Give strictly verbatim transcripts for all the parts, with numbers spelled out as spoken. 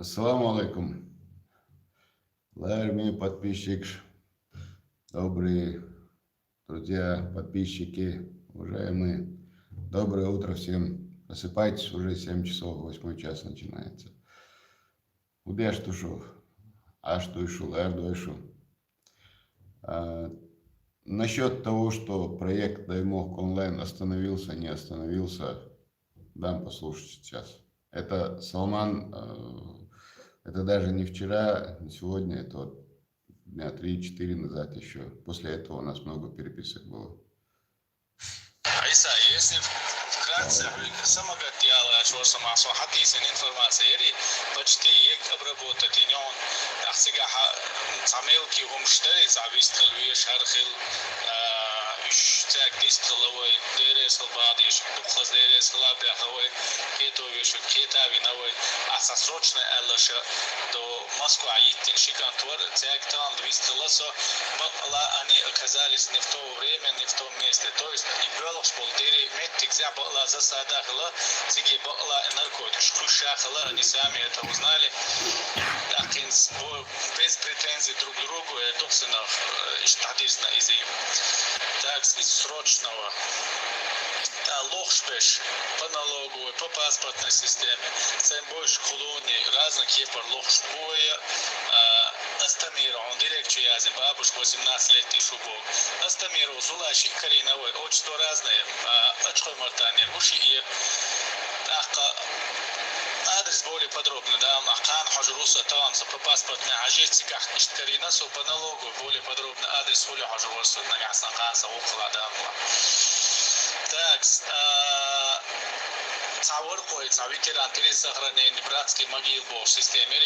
Ассаламу алейкум. Ларми подписчик. Добрый Друзья, подписчики, уважаемые, доброе утро всем. Просыпайтесь, уже семь часов, восьмой час начинается. Удеш тушу, аш тушу, лар душу. А, насчет того, что проект Даймох онлайн остановился, не остановился, дам послушать сейчас. Это Салман, э, это даже не вчера, не сегодня, это вот дня три-четыре назад еще. После этого у нас много переписок было. Иса, если вкратце, самогат яла чорсама со хатисен информация ери, почти ек обработать инён, тахсига ха, самелки хумштери, завистал веш хархил, а, уж цяг дистал авай, дерес албадиш, духаз дерес алабя авай, кетовиш, кетави навай, а са срочно аллаша до Москва иттин шикан твар, цяг тан вистала со, бакъла они оказались не в то время, не в том месте. То есть и бёлхш бол дери меттик зя бакъла засада хла, циги бакъла наркотик шкуша хла, они сами это узнали. Такин с-, бо-, без претензий друг к другу, э, духсинах, э, иш тадирсна изи. Так, из срочного. Та лохш беш, по налоговой, по паспортной системе. Цен больше колоний, разных кефар лохш боя, а, Астамир, он директ язим, бабуш восемнадцать лет и шубок. Астамир, Зула Шикарина, ой, отчество разное, а, очхой мартане, гуши и, так, адрес более подробно, да, а, кан хажруса, тан, со по паспортной, а же циках, Шикарина, со по налогу более подробно, адрес хули хажруса, на мясан кан, со укладам. Так, а, цавар кой, ца ветеран, перед сохранением братских могил бо системе.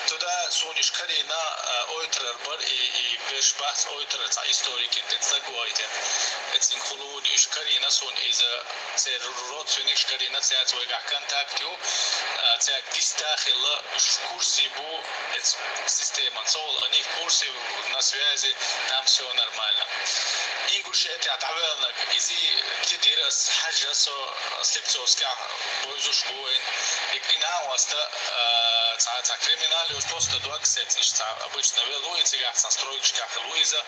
Туда суниш Карина, а, ойтрар бар и, и беш бахс ойтрар, ца историкин, тет сагуайтен. Эцин хулуни иш Карина сун из, а, цер родственник Карина, ця цвойга контакт ю, а, ця дистахила иш курси бу, эц система. Сол они в курсе, на связи, там всё нормально. Ингушетия давелнак, изи кидирас, хажа со, Слепцовска, бойзуш буин, и, и на васта, э, ца, ца криминале уж просто два ксец, иш ца обычно вел, Луиза, ца стройкшка Луиза,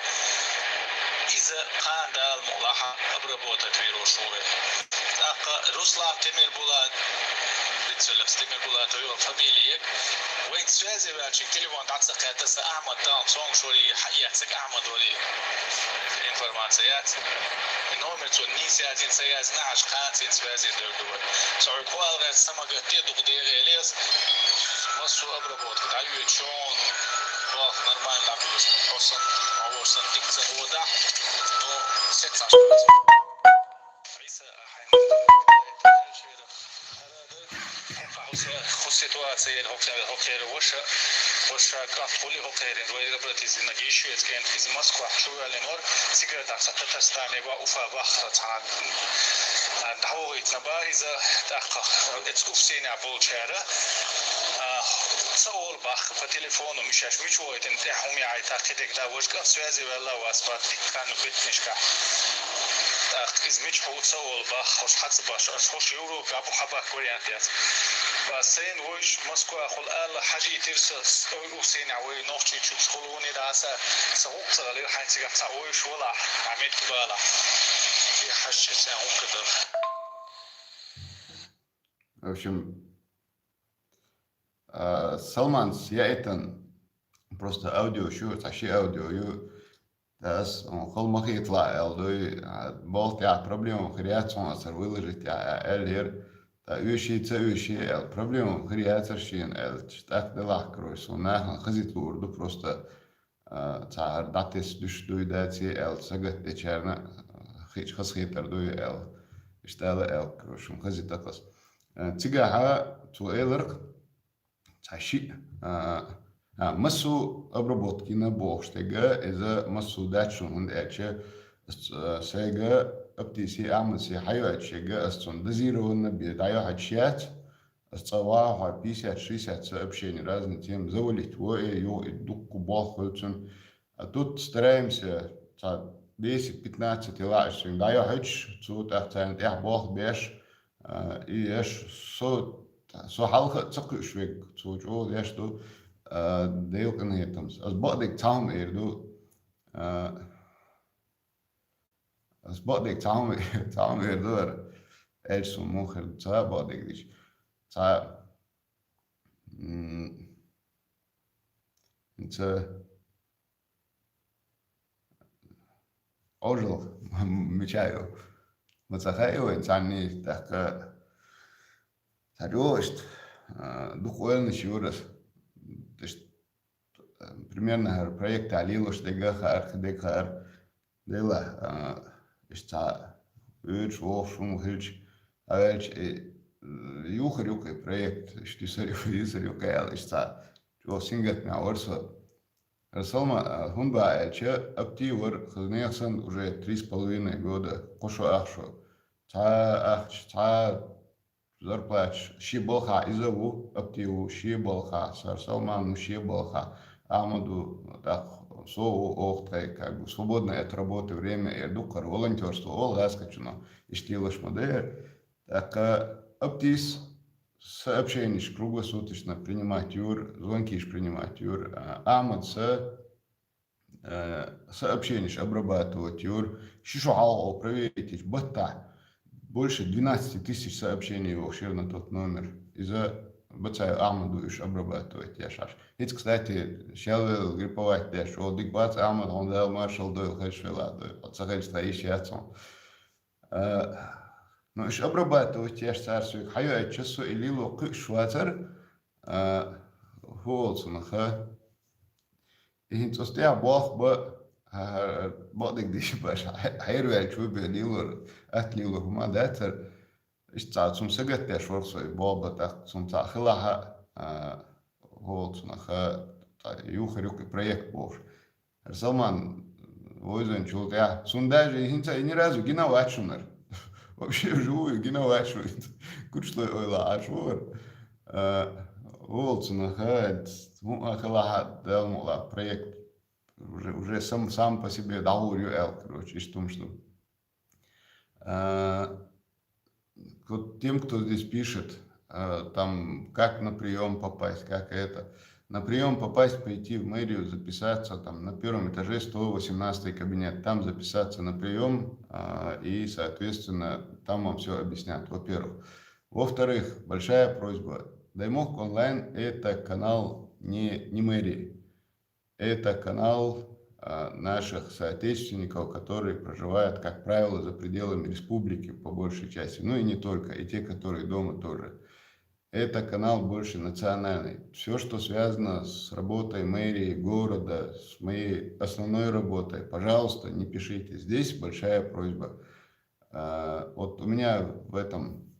из-за кандал мулаха обработать вирус шуре. Так, Руслан Темирбулат, Лицелес Темирбулат, его фамилия, вейн связи вячи, телефон таца катаса Ахмад там, сон шури, хаяцак Ахмад вали информация яц. И номер цо нисятин саяз наш кацин связи дөрдур. Сорок алгас самогатте дугдере лес. Массу обработка даю чон. Бах нормально плюс. Хосан, осан тикца вода. Но сетсаш. Иса ахайн. Ху ситуация хохер, хохер ваша, ваша каф хули хохерин, вай обратись на гишвец кен из Москва, шуяли нор, сигарета са Татарстане ва Уфа вахра цан. Давит на ба из-за так, эц уфсеня болчара. Цаол бах по телефону мишаш мичуайтен те хуми айта кидек да вожка связи вела вас по тиккану битнишка. Так, из мич ху цаол бах, хош хац баш, аш хош Европа, абу хабак вариант яц. Ба сен войш Москва хул ала хажи тирса, ой, у сен а вой нохчи чук хулуни даса, са ук са лил ханци гаца войш вала, Ахмед Кубала. И хаши са ук да. В общем, а, Салманс, я это просто аудио шу, цаши аудио ю, дас, он хол махит ла, эл дуй, а, болт я проблема, хряц, он асар выложить, я, а, эл ер, та уши, ца уши, эл проблема, хряц, аршин, эл, так да лах, короче, сон нахна хазит лурду, просто, а, цар датес душ дуй, да, ци, эл, сагат де чарна, хич хас хитар дуй, эл, иштала, эл, короче, хазит такас. Э, цига ха, цу эларк, цаши, а, а, массу обработкина бохштега, из-за массу дачун хунд эче, с-, э, сайга аптиси амаси хайвачега, ас цун дозированно бе даю хачият, ас цава ха пятьдесят шестьдесят сообщений, разные темы, завалить во, э, ё, и дукку бох хольцун. А тут стараемся, ца десять-пятнадцать лач, даю хач, цу тах цан тях бох беш, а, и еш со Со хьалха а ца кхуьуш верг, цо чӀогӀа деш ду, а, Делан къинхетамца. Аз бакъдерг цхьа хӀума эр ду, а, аз бакъдерг цхьа хӀума, цхьа хӀума эр ду ара, аьлча сона муха хир ду, цхьа бакъдерг дича. Цхьа, м, ца Ӏожал мича ю. Ма ца хаьа вайна цхьанне, тӀаккха цхьа чӀогӀа иштта, а, дукха ойланаш юра ас. Иштта, а, примерно хӀара проект лелош дерг а хаьар, кхы дерг хаьар. Дела, а, иштта цхьа уьйраш, вохуш хӀума хилча, а ваьлча, э, юхар юкъе проект, иштта йисар ю-, йисар юкъе аьлла, иштта цхьа чӀогӀа сингаттамехь вара со. Расалма, а, хӀунда боху аьлча, апти вара, хазанех санна, уже три с половиной года, кхо шо ах шо. Цхьа ахча, цхьа зарплаташ, шен балхахь иза ву, апти ву, шен балхахь, Расалман ву, шен балхахь, Ахьмад ву, тӀаккха со ву, оха тхайн, как бы, свободное от работы время, эр ду кхара, волонтёрство олу гӀазкхичунах, иштта лелаш ма дара. ТӀаккха аптис сообщениш круглосуточно принимать юра, звонкиш принимать юра. А, Ахьмад са, э, сообщениш обрабатывать юра. Ши шо хьалха проверить йича, баттахь больше двенадцати тысяч сообщений вохуш яра на тот номер. Иза Бацаев Ахьмад ву уьш обрабатывать еш Ӏаш. ХӀинца, кстати, шел велла грипповать деш, о, дика вац, Ахьмад, хьуна Дала маршалла дойла, хезаш велахь дойла. Ца хезча, тхан йиш яц хьуна. А, ну, уьш обрабатывать еш цара соьга хьайоуьйтуш, со и лело кхуьуш вацара, а, хӀу олу цунах, а? И хӀинца оцу тӀехь болх бан, а, бакъдерг дийша баш, хье-, хьерваьлча ву бен лелора, атта лело хӀума дацара. Иштта цхьа цунна сагатдеш вара со и болх бан, тӀаккха цунна цхьа хилахь а, а, хӀу олу цунах, а, цхьа юхар юкъе проект бохуш. Расалман вовзанчул тӀаьхьа. Цунна даже хӀинца и ни разу гина вац шуна. Вообще вживую гина вац шу хӀинца. Кучлой ойла Ӏаш вара. А, хӀу олу цунах, а, хӀуъа хилахь а, Дала мукълахь, проект уже, уже сам, сам по себе дӀагӀур ю аьлла, короче, иштта хӀумаш ду. А, вот тем, кто здесь пишет, а, там, как на приём попасть, как это. На приём попасть, пойти в мэрию, записаться, там, на первом этаже, сто восемнадцатый кабинет, там записаться на приём, а, и, соответственно, там вам всё объяснят, во-первых. Во-вторых, большая просьба. Даймохк онлайн — это канал не, не мэрии. Это канал, а, наших соотечественников, которые проживают, как правило, за пределами республики, по большей части. Ну и не только, и те, которые дома тоже. Это канал больше национальный. Всё, что связано с работой мэрии города, с моей основной работой, пожалуйста, не пишите. Здесь большая просьба. А, вот у меня в этом,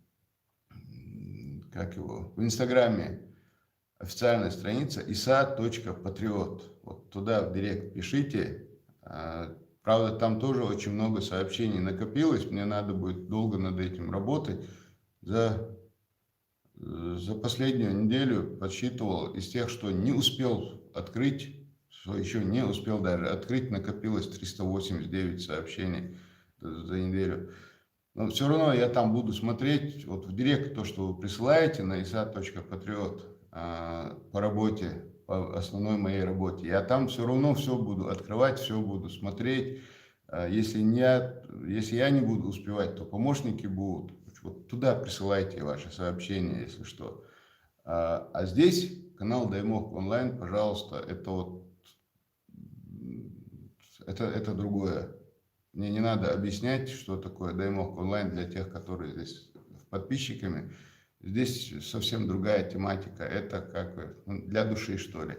м, как его, в Инстаграме официальная страница иса точка патриот. Вот туда в директ пишите. А, правда, там тоже очень много сообщений накопилось. Мне надо будет долго над этим работать. За, за последнюю неделю подсчитывал, из тех, что не успел открыть, что ещё не успел даже открыть, накопилось триста восемьдесят девять сообщений за неделю. Но всё равно я там буду смотреть, вот в директ то, что вы присылаете на иса точка патриот, а, по работе, по основной моей работе, я там всё равно всё буду открывать, всё буду смотреть. А, если не я, если я не буду успевать, то помощники будут. Вот туда присылайте ваши сообщения, если что. А, а здесь канал Даймохк онлайн, пожалуйста, это вот, м, это, это другое. Мне не надо объяснять, что такое Даймохк онлайн для тех, которые здесь подписчиками. Здесь совсем другая тематика. Это как бы, ну, для души, что ли.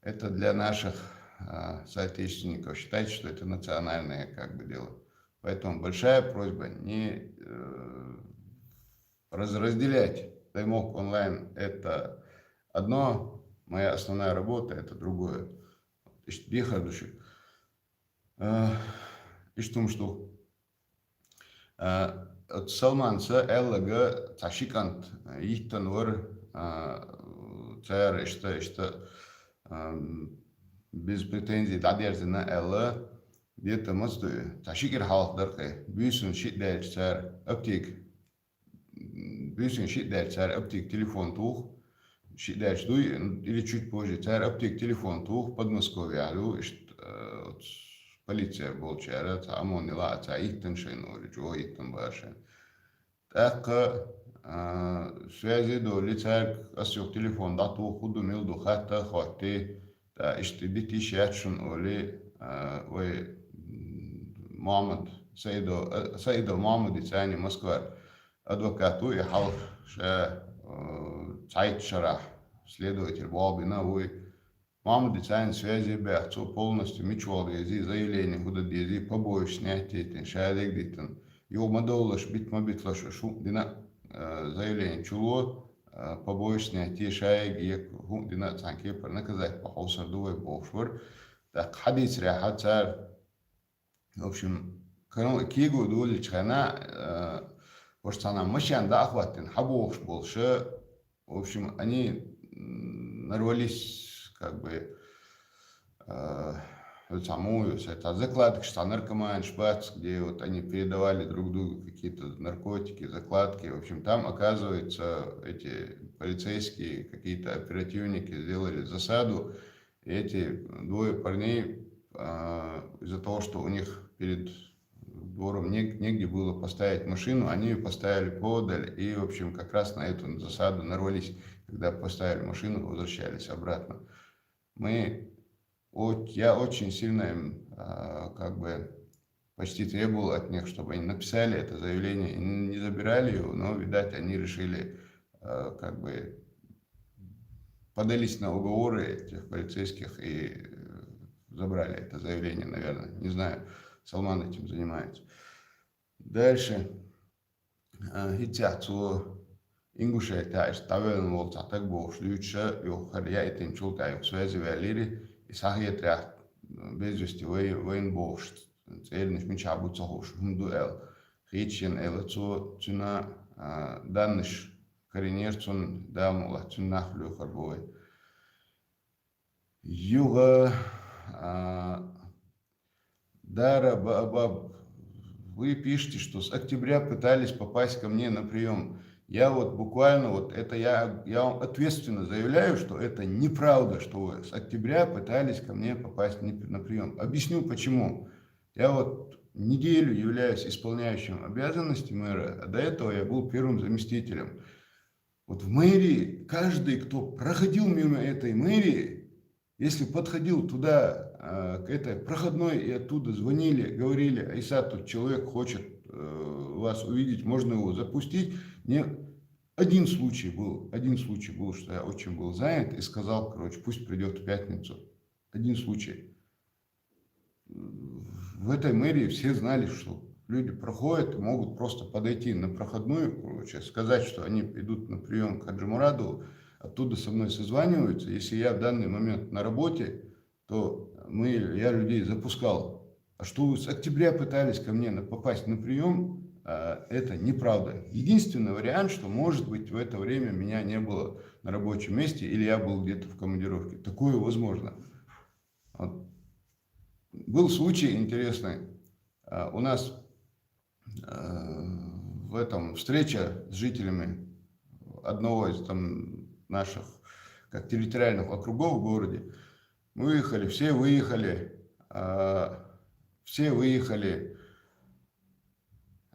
Это для наших, а, соотечественников. Считайте, что это национальное как бы дело. Поэтому большая просьба не, э, раз-, разделять. Даймохк онлайн — это одно, моя основная работа — это другое. Иштта дехар ду шуьга. Э, иштта хӀумаш ду. Э, оцу Салманца аьлларг цхьа ши кӀант, э, йиттина вара, э, цара иштта, иштта, э, без претензий дӀадерзина аьлла, где-то маца ду, цхьа ши кӀира хьалха дара кхин, буьйсанна шиъ даьлча цара аптека, м, Буьйсанна шиъ даьлча цар аптека телефон тух, шиъ даьлча дуй, или чуть позже, цар аптека телефон тух, Подмосковье ду, ишт, э, вот, полиция болчара, цхьа ОМОН йила, цхьа йиттан шайна олу, чӀогӀа йиттан бара шайна. ТӀаккха, а, связи доли цаьрга, ас юха телефон дӀатуху, хӀун ду, мила ду, хатта а хӀотти, тӀа иштта дитиш яц шуна оли, а, вай, м, Мухьаммад, Саидов, а, Саидов Мухьаммадица цхьаьна Москвара адвокат ву, и хьалха ша, а, цхьайтта шарахь следователь болх бина вуй. Мухьаммадица цхьаьна связи баьхна, цо полностью мича вала дезий, заявление хӀун дан дезий, побоища снятие тӀе ша дерг диттина. Юха ма довлалаш, бита ма биталаш, шу дина, э, заявление чуло, э, побоища снятие ша ерг, хӀун дина цхьана кепара наказать бан хьовсур ду вай бохуш вара. ТӀаккха хьадийцарехь цара, в общем, кано-, кего доллучу хенахь, э, уьш цхьана машен дӀа а хӀоттийна, хьабохуш болуша, в общем, они, м, нарвались, как бы, э, цхьа муй, цхьа закладкаш, цхьа наркоманаш бац, где вот они передавали друг другу какие-то наркотики, закладки. В общем, там, оказывается, эти полицейские, какие-то оперативники сделали засаду, и эти двое парней, а, из-за того, что у них перед двором нег-, негде было поставить машину, они её поставили поодаль, и, в общем, как раз на эту засаду нарвались, когда поставили машину, возвращались обратно. Мы, о-, я очень сильно им, а, как бы, почти требовал от них, чтобы они написали это заявление и не забирали его, но, видать, они решили, а, как бы, подались на уговоры этих полицейских и, э, забрали это заявление, наверное. Не знаю, Салман этим занимается. Дальше. А, хӀинца цо Ингушетехь иштта дӀавоьллина волу цхьа стаг бохуш дуьйцуша, юха хӀара яийтинчул тӀаьхьа юха связи ваьллера, и схьахетарехь, без вести вай-, вайна бохуш, цӀернаш мичахь бу ца хууш, хӀума ду аьлла. Хийча йина аьлла цо, цуьнан, а, даннаш карийнера цунна, Дала мукъалахь, цуьнан нах лоьхур бу вай. Юха, а, Дара Баобаб, вы пишете, что с октября пытались попасть ко мне на приём. Я вот буквально, вот это я, я вам ответственно заявляю, что это неправда, что вы с октября пытались ко мне попасть не-, на приём. Объясню, почему. Я вот неделю являюсь исполняющим обязанности мэра, а до этого я был первым заместителем. Вот в мэрии каждый, кто проходил мимо этой мэрии, если подходил туда, а, к этой проходной, и оттуда звонили, говорили: «Айса, тут человек хочет, э, вас увидеть, можно его запустить?» Не, один случай был, один случай был, что я очень был занят и сказал, короче, пусть придёт в пятницу. Один случай. В этой мэрии все знали, что люди проходят и могут просто подойти на проходную, короче, сказать, что они идут на приём к Хаджи Мураду, оттуда со мной созваниваются. Если я в данный момент на работе, то мы, я людей запускал. А что вы с октября пытались ко мне на-, попасть на приём, а, это неправда. Единственный вариант, что, может быть, в это время меня не было на рабочем месте или я был где-то в командировке. Такое возможно. Вот. Был случай интересный. А, у нас, э, в этом встреча с жителями одного из там наших, как, территориальных округов в городе. Мы выехали, все выехали, а, все выехали.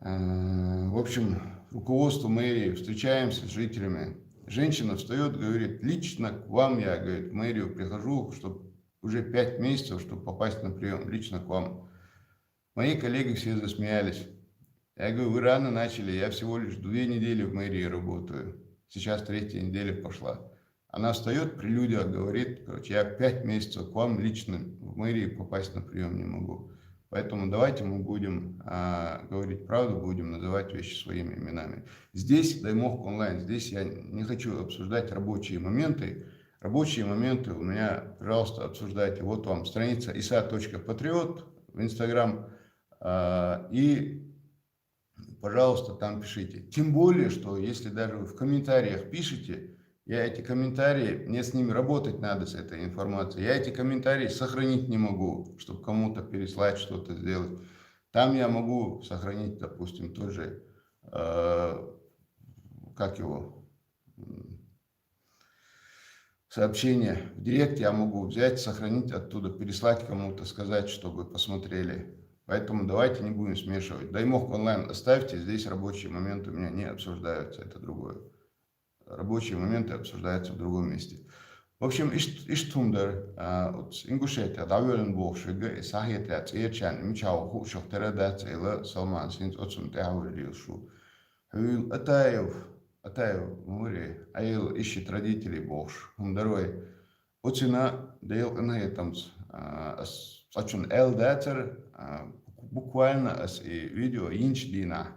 Э, в общем, руководство мэрии, встречаемся с жителями. Женщина встаёт, говорит: «Лично к вам я, говорит, в мэрию прихожу, чтоб уже пять месяцев, чтобы попасть на приём, лично к вам». Мои коллеги все засмеялись. Я говорю: «Вы рано начали, я всего лишь две недели в мэрии работаю. Сейчас третья неделя пошла». Она встаёт при людях, говорит, короче: «Я пять месяцев к вам лично в мэрии попасть на приём не могу». Поэтому давайте мы будем, а, говорить правду, будем называть вещи своими именами. Здесь Даймохк онлайн, здесь я не хочу обсуждать рабочие моменты. Рабочие моменты у меня, пожалуйста, обсуждайте. Вот вам страница иса точка патриот в Instagram. А, и, пожалуйста, там пишите. Тем более, что если даже вы в комментариях пишете, я эти комментарии, мне с ними работать надо, с этой информацией. Я эти комментарии сохранить не могу, чтобы кому-то переслать, что-то сделать. Там я могу сохранить, допустим, тот же, э, как его, сообщение в директ я могу взять, сохранить оттуда, переслать кому-то, сказать, чтобы посмотрели. Поэтому давайте не будем смешивать. Даймох онлайн оставьте, здесь рабочие моменты у меня не обсуждаются, это другое. Рабочие моменты обсуждаются в другом месте. В общем, иштхумдар, вот Ингушетия дӀавоьллина бохуш вега, и сахьетя цӀерачарна мичахьа хууш тера дац, эла Салман синца оцун тӀаьхьавар лелаш ву. Хьуьл Атаев, Атаев, мури, Аил ищет родителей бохуш, хӀума дарой. Оцина Делан къинхетамца, ас цӀачун аьл дацар, буквально ас и видео йинчу дийнахь,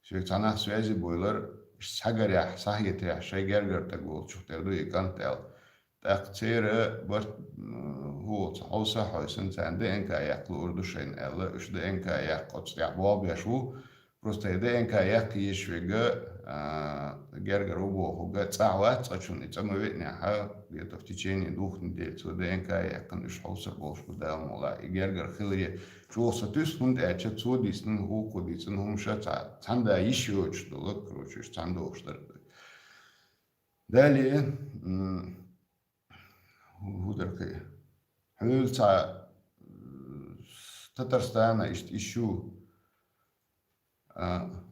соьга цхьа нах связи буьйлар, схьагарехь, сахьетехь, шайн гергара таг волчух тера ду и кӀант аьлла. ТӀаккха церан барт, хӀу, цхьа хьовса а хьовсина, царна ДНК яккха луур ду шайна аьлла, уьш ДНК яккха оцу тӀехь болх беш ву. Просто и ДНК яккха езаш вега, гергара ву бохург цӀахь вац цӀачун, и цӀа ма веънехь, где-то в течение двух недель цо ДНК яьккхина, уьш хьовсур болуш бу Дала мукъалахь. И гергара хиларе чӀогӀа сатуьйсу, хӀунда аьлча цо дийцина, хӀокхо дийцина хӀума ша цхьа, цхьаьна йиш йоцуш долу, короче, уьш цхьаьна долуш дара. Далее, хӀу дара кхин? Хьуьлла цхьа, Татарстана иштта ищу,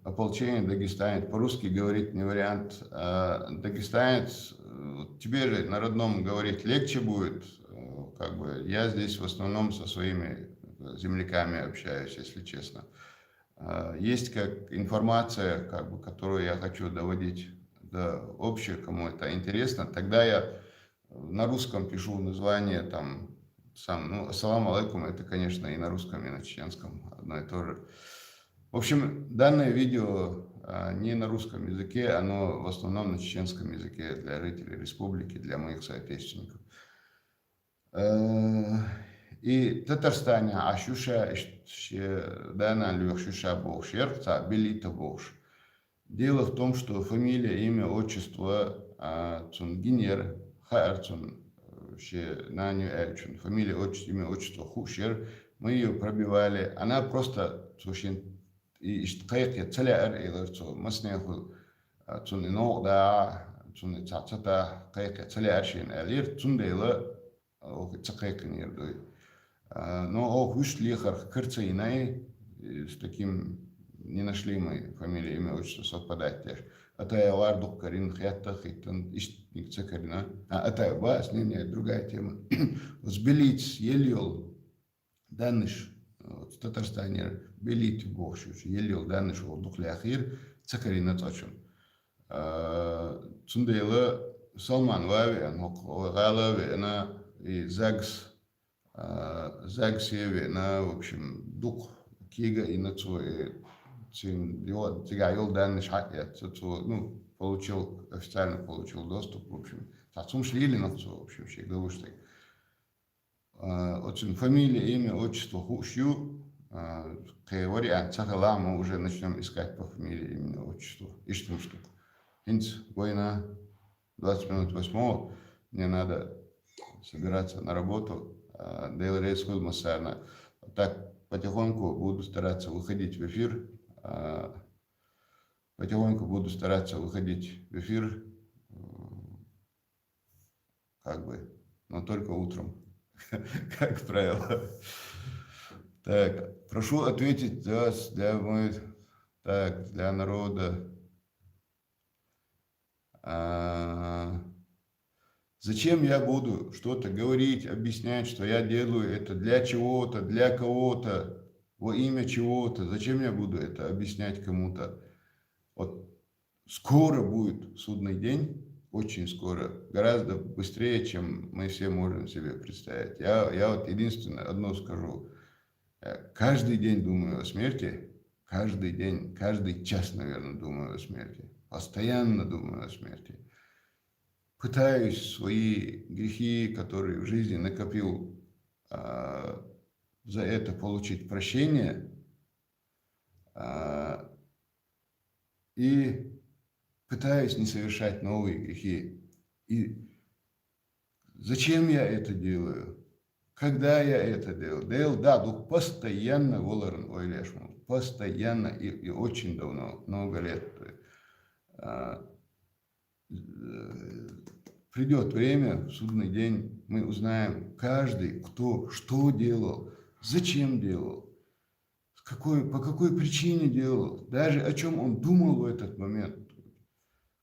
ополчение дагестанец, по-русски говорить не вариант. Дагестанец, тебе же на родном говорить легче будет. Как бы я здесь в основном со своими земляками общаюсь, если честно. Есть как информация, как бы, которую я хочу доводить до общего, кому это интересно, тогда я на русском пишу название, там, сам, ну, «Ассаламу алейкум», это, конечно, и на русском, и на чеченском одно и то же. В общем, данное видео не на русском языке, оно в основном на чеченском языке для жителей республики, для моих соотечественников. И Татарстане Ӏаш ю ша, иштта шен да-нана лоьхуш ю ша бохуш яра цхьа Белита бохуш. Дело в том, что фамилия, имя, отчество цунна гинера, хаьара цунна шен нана ю аьллачун фамилия, отчество, имя, отчество хууш яра. Мы её пробивали. Она просто, цо шен и иштта кхайкхе ца лаьара, элира цо, массанехула цунна и новкъа дахьа, цунна и цхьа ца тахьа, кхайкхе ца лаьара шена аьллера, цундела оха ца кхайкхинера дуй. Но оха вуьшта лехарх кара ца йинай, с таким не нашли мы фамилия, имя, отчество совпадать деш. Атаев вар дукха карина, хетта а хӀиттина, иштта ца карина. А, Атаев бац, не, не, другая тема. Оцу Белитас елла йолу даннаш, оцу Татарстанера Белита бохуш йолчу елла йолу даннаш оха дукха лаьхира, ца карина цӀа чун. Цундела Салман ван а веана, хӀокху гӀала а веана, и ЗАГС, ЗАГСе а веана, в общем, дукха кега а йина цо, и цигахь йолу даннаш хьаэцна цо, ну, получил, официально получил доступ, в общем, цхьацца хӀумнаш лелийна цо, в общем, шен галуш дерг. Оцун фамилия, имя, отчество хууш ю, кхин вариант ца хилахь, мы уже начнём искать по фамилии, имени, отчеству. Иштта хӀумнаш ду. ХӀинца вайна двадцать минут восьмого, мне надо собираться на работу. Дела реза хуьлу массарна. Так, потихоньку буду стараться выходить в эфир. Потихоньку буду стараться выходить в эфир. Как бы, но только утром, как правило. Так, прошу ответить для, для, мой, так, для народа. А, зачем я буду что-то говорить, объяснять, что я делаю это для чего-то, для кого-то, во имя чего-то? Зачем я буду это объяснять кому-то? Вот скоро будет судный день, очень скоро, гораздо быстрее, чем мы все можем себе представить. Я, я вот единственное одно скажу. Я каждый день думаю о смерти, каждый день, каждый час, наверное, думаю о смерти. Постоянно думаю о смерти. Пытаюсь свои грехи, которые в жизни накопил, а, за это получить прощение, а, и пытаюсь не совершать новые грехи. И зачем я это делаю? Когда я это делал? Делал, да, дукха постоянно валаран ойла еш ма ву. Постоянно и, и очень давно, много лет. То есть, а, э, придет время, в судный день, мы узнаем каждый, кто что делал, зачем делал, с какой, по какой причине делал, даже о чем он думал в этот момент.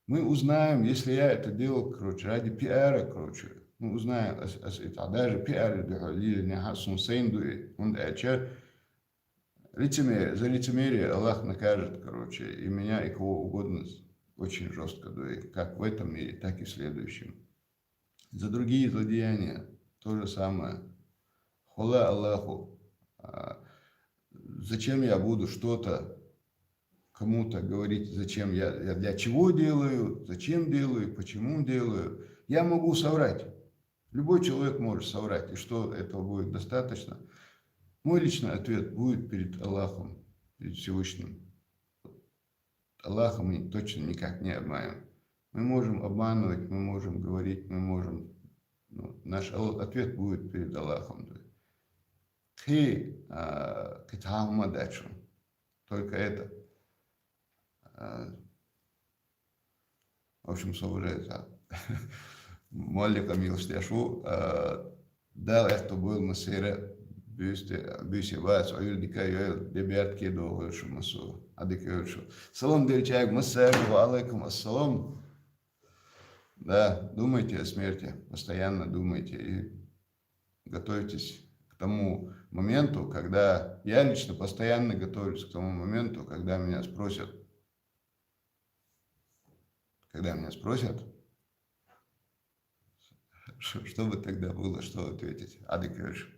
Мы узнаем, если я это делал, короче, ради пиара, короче, мы узнаем, ас- ас- это, а даже пиар или не хасун сейн дуи, он эча лицемерие, за лицемерие Аллах накажет, короче, и меня, и кого угодно очень жестко дуи, как в этом мире, так и в следующем. За другие злодеяния то же самое. Хула Аллаху. А, зачем я буду что-то кому-то говорить, зачем я, я для чего делаю, зачем делаю, почему делаю? Я могу соврать. Любой человек может соврать, и что, этого будет достаточно? Мой личный ответ будет перед Аллахом, перед Всевышним. Аллаха мы точно никак не обманем. Мы можем обманывать, мы можем говорить, мы можем... Ну, наш ал- ответ будет перед Аллахом. Хи, а, китахума дачу. Только это. А, в общем, соображается. Молли Камил Штяшу, а, да, это был Масера, бюсте, бюсе вас, оюл дика, оюл деберт ке до, оюл шу масу, адик оюл шу. Салам дельчайг, Масера, ва алейкум ассалам. Да, думайте о смерти, постоянно думайте и готовьтесь к тому моменту, когда... Я лично постоянно готовлюсь к тому моменту, когда меня спросят, когда меня спросят, ш- что бы тогда было, что ответить? Адык говоришь,